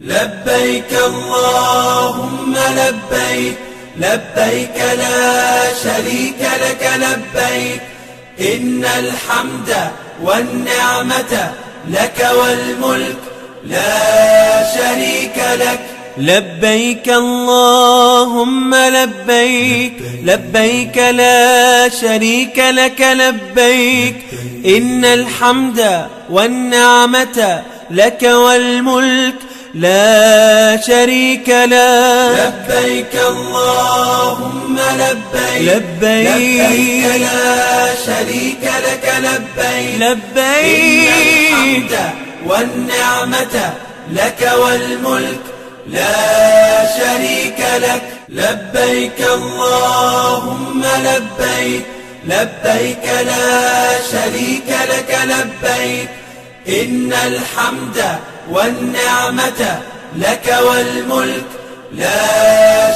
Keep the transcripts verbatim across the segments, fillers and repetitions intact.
لبيك اللهم لبيك، لبيك لا شريك لك لبيك، إن الحمد والنعمة لك والملك لا شريك لك. لبيك اللهم لبيك، لبيك لا شريك لك لبيك، إن الحمد والنعمة لك والملك لا شريك لك. لبيك اللهم لبيك، لبيك. لبيك لا شريك لك لبيك، لبيك. إن الحمد والنعمة لك والملك لا شريك لك. لبيك اللهم لبيك، لبيك لا شريك لك لبيك، إن الحمد والنعمة لك والملك لا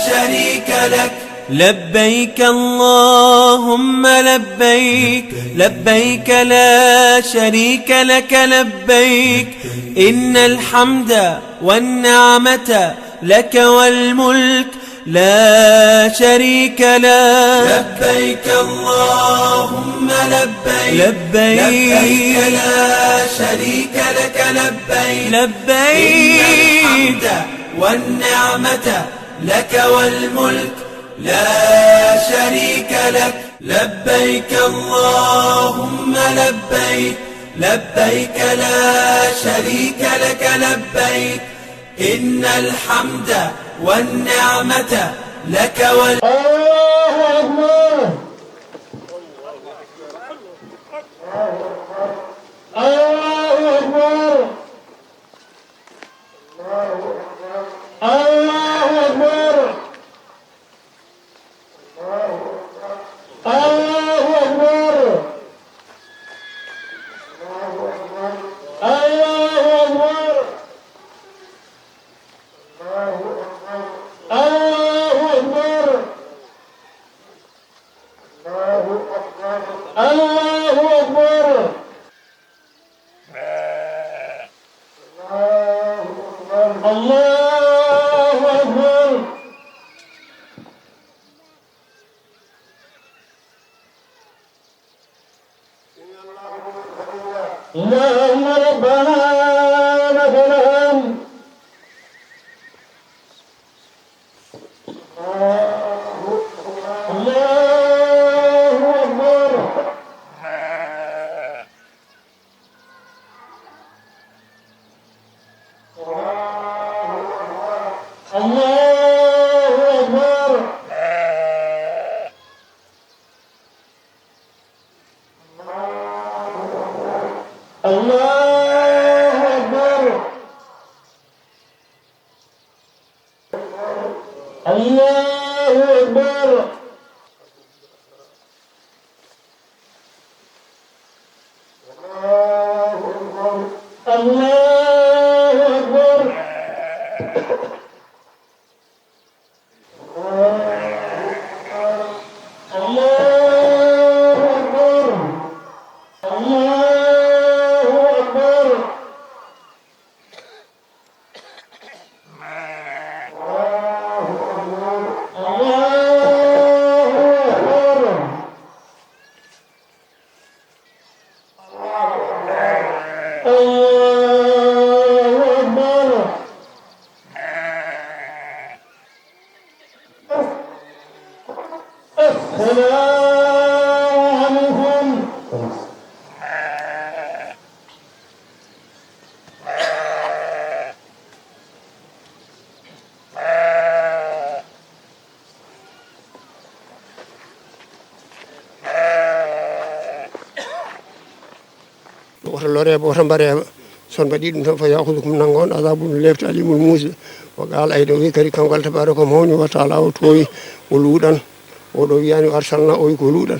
شريك لك. لبيك اللهم لبيك، لبيك لا شريك لك لبيك، إن الحمد والنعمة لك والملك لا شريك لك. لبيك اللهم لبيك، لبيك. لبيك لا شريك لك لبيك، لبيك. إن الحمد والنعمة لك والملك لا شريك لك. لبيك اللهم لبيك، لبيك لا شريك لك لبيك، إن الحمد والنعمة لك وال- الله أكبر. الله أكبر. الله أكبر. الله أكبر. الله أكبر. الله أكبر. الله أكبر. الله أكبر. الله أكبر. اللهم ربنا لك الحمد. الله أكبر. الله أكبر. الله أكبر. الله أكبر. الله أكبر. الله أكبر. الله أكبر. الله أكبر. الله أكبر. السلام عليكم. Woto loreeɓe, woto mbareeɓe. So on mbaɗii ɗum tan, فيأخذكم, nannga on, عذاب, no leefta, أليم, muusɗo. وقال أيضا, o wi kadi kanko Allah tabaaraka ko mawni wa taala, o toowi, o luuɗan. O ɗo wiyaani أرسلنا, o wi ko luuɗan.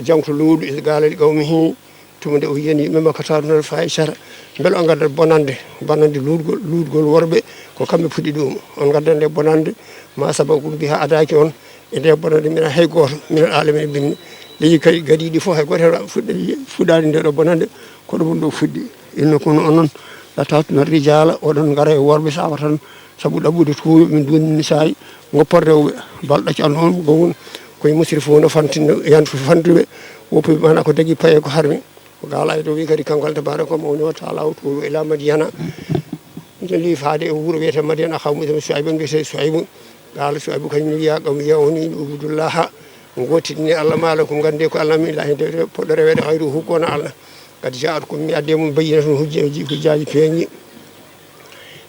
Jangto luuɗo, إذ قال لقومه, tuma nde o wiyani yimɓe makko, أتأتون الفاحشة, mbele on ngaddat bonannde, bonannde luuɗgol, luuɗgol worɓe, ko kamɓe puɗɗi ɗum. On ngaddat nde bonannde, ما سبقكم بها, adaaki on e nde bonannde من, hay gooto, من العالمين, binni leydi kadi gadiiɗi fof, hay gooto heen fuɗɗa-, fuɗɗaani nde ɗo bonannde, ko ɗo ɗum ɗo fuɗɗi. إنكم, onon, تأتون الرجال, oɗon ngara e worɓe, شهوة, sabu ɗaɓɓude tuuyo, من دون النساء, goppat rewɓe. بل ɗaccan on, قوم, ko مسرفون, fantinɓe, yan-, fantuɓe. Woppuɓe maanaa ko dagi paye ko harmi. وقال أيضا, o wi kadi kanko Allah tabaraka o mawni o ta'ala o, tuuyo, إلى مدين, jolli faade e wuro wiyetee Madiyana, أخاهم شعيبا, mbiyetee Suaybu. قال شعيب, kañum ne, يا قوم, ya onon yimɓe, اعبدوا الله, gootinɗinee Allah, ما لكم, nganndee ko Allah, من إله, nde poɗɗo reweede, غيره, ko wonaa Allah. قد جاءتكم, mi addii e mon, بينة, hujjaaji, hujjaaji peeñɗi,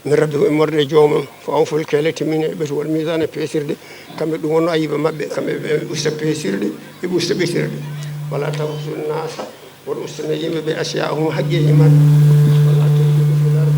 من ربكم, immorde e joomum. فأوفوا الكيل, timmine ɓetu, والميزان, peesirde. Kamɓe ɗum wonno ayiba maɓɓe, kamɓe ɓe usta peesirde, ɓe usta ɓetirde. ولا تبخسوا الناس, woto ustane yimɓe ɓe أشياءهم, haqqeeji maɓɓe. ولا تفسدوا في الأرض.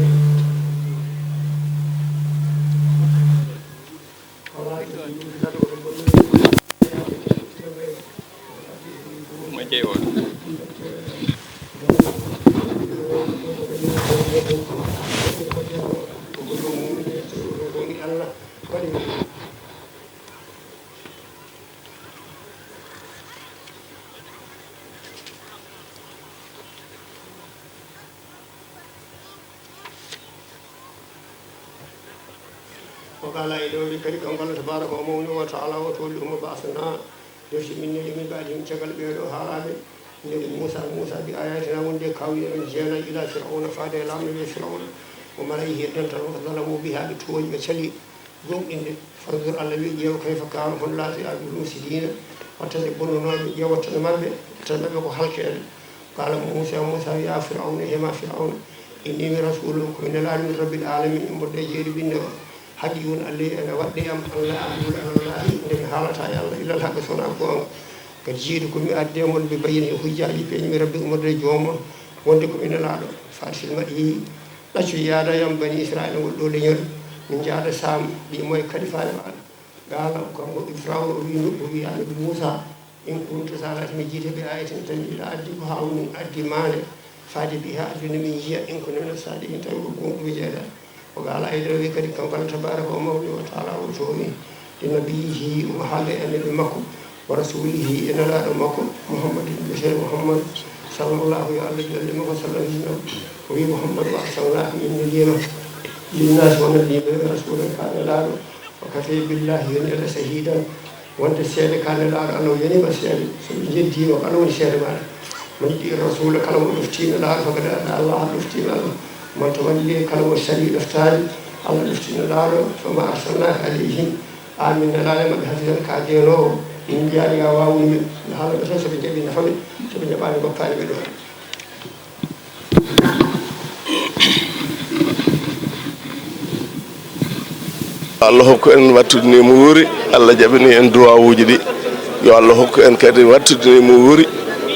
وقال أيضا, o wi kadi kanko Allah tabaraka o mawni o ta'ala o, ثم بعثنا, defti min neldi من بعدهم, caggal ɓee ɗoo haalaaɓe, neldi Muusaa, Muusaa, بآياتنا, wonde e kaawyeeji amen jeenayi, إلى فرعون, faade e laamɗo wiyee Firawna, وملئه, e dental mum, فظلموا بها, ɓe tooñi, ɓe calii gomɗinde. فانظر, Allah wi, ƴeew, كيف كان, hono laatii, عاقبة المفسدين, wattane bonnooɓe, ƴeew wattane maɓɓe, wattane maɓɓe ko halkeede. قال موسى, Muusaa wi, يا فرعون, he maa Firawna, إني, min, رسول, ko mi nelaaɗo, من رب العالمين, immorde e jeyɗo ɓiɗɗo o. حقيق علي, ene waɗɗii e am, ألا أقول على الله, nde mi haalataa e Allah, إلا الحق, so wonaa goonga. قد جئتكم, mi addii e mon, ببينة, e hujjaaji peeñɗi, من ربكم, immorde e joomum on, wonde ko mi nelaaɗo. فأرسل معي, ɗaccu yaada e am بني إسرائيل, ngol ɗoo leñol, min njaada Saam, ɓe immo e kalifaare maaɗa. قال, kanko Firawna o wi, o wi Annabi Muusaa, إن كنت, so a laatii, من جئت بآية, tawi aɗa addi ko haa min addi maande, فأت بها, addu nde min njiya, إن كنت من الصادقين, tawi ko goonɗuɗo jeyaa. وقال أيضا, o wi kadi kanko Allah tabaraka o mawni o ta'ala o, to o wi, لنبيه, omo haala e annabi makko, ورسوله, e nelaaɗo makko, محمد, mbiyetee Muhammad, صلى الله, yo Allah julnu e makko, وسلم, o wi, محمد أرسلناك, min nelii ma, للناس, wonande yimɓe, رسولا, ko a nelaaɗo, وكفى بالله, yonii Allah, شهيدا, wonde seede, ko a nelaaɗo, Allah o yonii ma seede, so ɓe njeddii ma, ko Allah woni seede maaɗa. من يطع الرسول, kala mo ɗoftii nelaaɗo, فقد أطاع الله, ɗoftii ma Allah. ومن يتول, kala mo salii ɗoftaade, Allah ɗoftii nelaaɗo. فما أرسلناك عليهم, aan min nelaani e maɓɓe حفيظا, ko a jeenoowo, min mbiyaani yo a waawnu ɓe, yo haala ɓe tan, so ɓe njaɓii nafa ɓe, so ɓe njaɓaani ngoppaani ɓe ɗoon. Allah hokku en wattude ni mo wuuri, Allah jaɓani en duwawuuji ɗi. Yo Allah hokku en kadi wattude ni mo wuuri,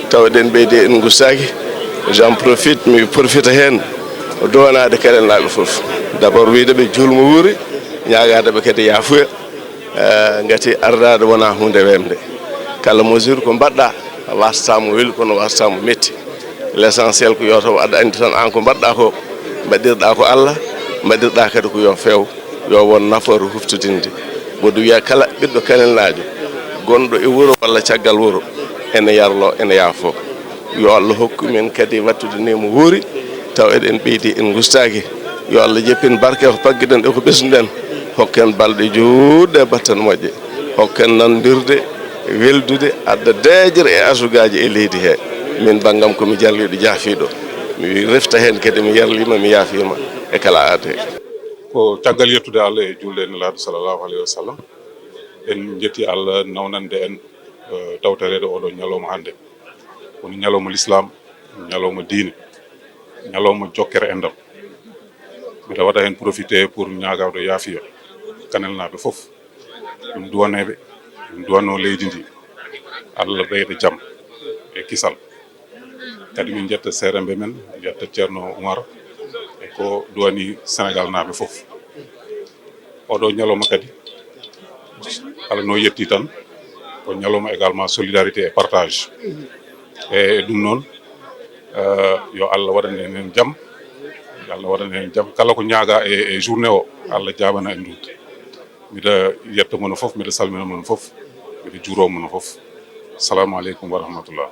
tawa eɗen ɓeydi, en ngustaaki. J'en profite, mi profita heen, o duwanaade Kanelnaaɓe fof. D'abord, wiyde ɓe juul mo wuuri, ñaagaade ɓe kadi yaafuya. Eh, ngati ardaade wonaa huunde weemde. Kala mesure ko mbaɗɗaa, waastaa mo weli, kono waastaa mo metti. L'essentiel ko yo taw aɗa anndi tan aan ko mbaɗɗaa ko, mbaɗirɗaa ko Allah, mbaɗirɗaa kadi ko yo feew, yo won nafoore huftodinde. Mboɗo wiya kala ɓiɗɗo Kanelnaajo gonɗo e wuro walla caggal wuro, ene yarloo, ene yaafoo. Yo Allah hokku men kadi wattude ni mo wuuri, taw eɗen ɓeydi, en ngustaaki. Yo Allah jippin barke ko paggiɗen e ko ɓesnuɗen. Hokken balɗe juutɗe, batten moƴƴe. Hokken nanondirde, weldude, adda deeƴre e asugaaji e leydi he. Min banngam ko mi jarliiɗo jaafiiɗo. Mi refta heen kadi, mi yarliima, mi yaafiima e kala aade. Ko caggal yettude Allah e juulde e Nelaaɗo sallallahu alayhi wa sallam, en njetti Allah nawnande en, eh, tawtoreede oɗo ñalawma hannde. Woni ñalawma lislaam, ñalawma diine, ñalawma jokkere enɗam. Mbiɗa waɗa heen profité pour ñaagaaɗo yaafiya Kanelnaaɓe fof. Ɗum duwaneeɓe, ɗum duwanoo leydi ndi. Allah ɓeyda jam e kisal. Kadi min njetta seeremɓe men, njetta Ceerno Umar e ko duwani Senegaalnaaɓe fof. Oɗo ñalawma kadi, kala no yetti tan, ko ñalawma également solidarité et partage. E ɗum noon, eh, yo Allah waɗan en heen jam, yo Allah waɗan en heen jam. Kala ko ñaagaa e, e journée o, Allah jaabana en ɗum. Mbiɗa yetta mon fof, mbiɗa salmina mon fof, mbiɗa juuroo mon fof. Assalamu aleykum wa rahmatullah.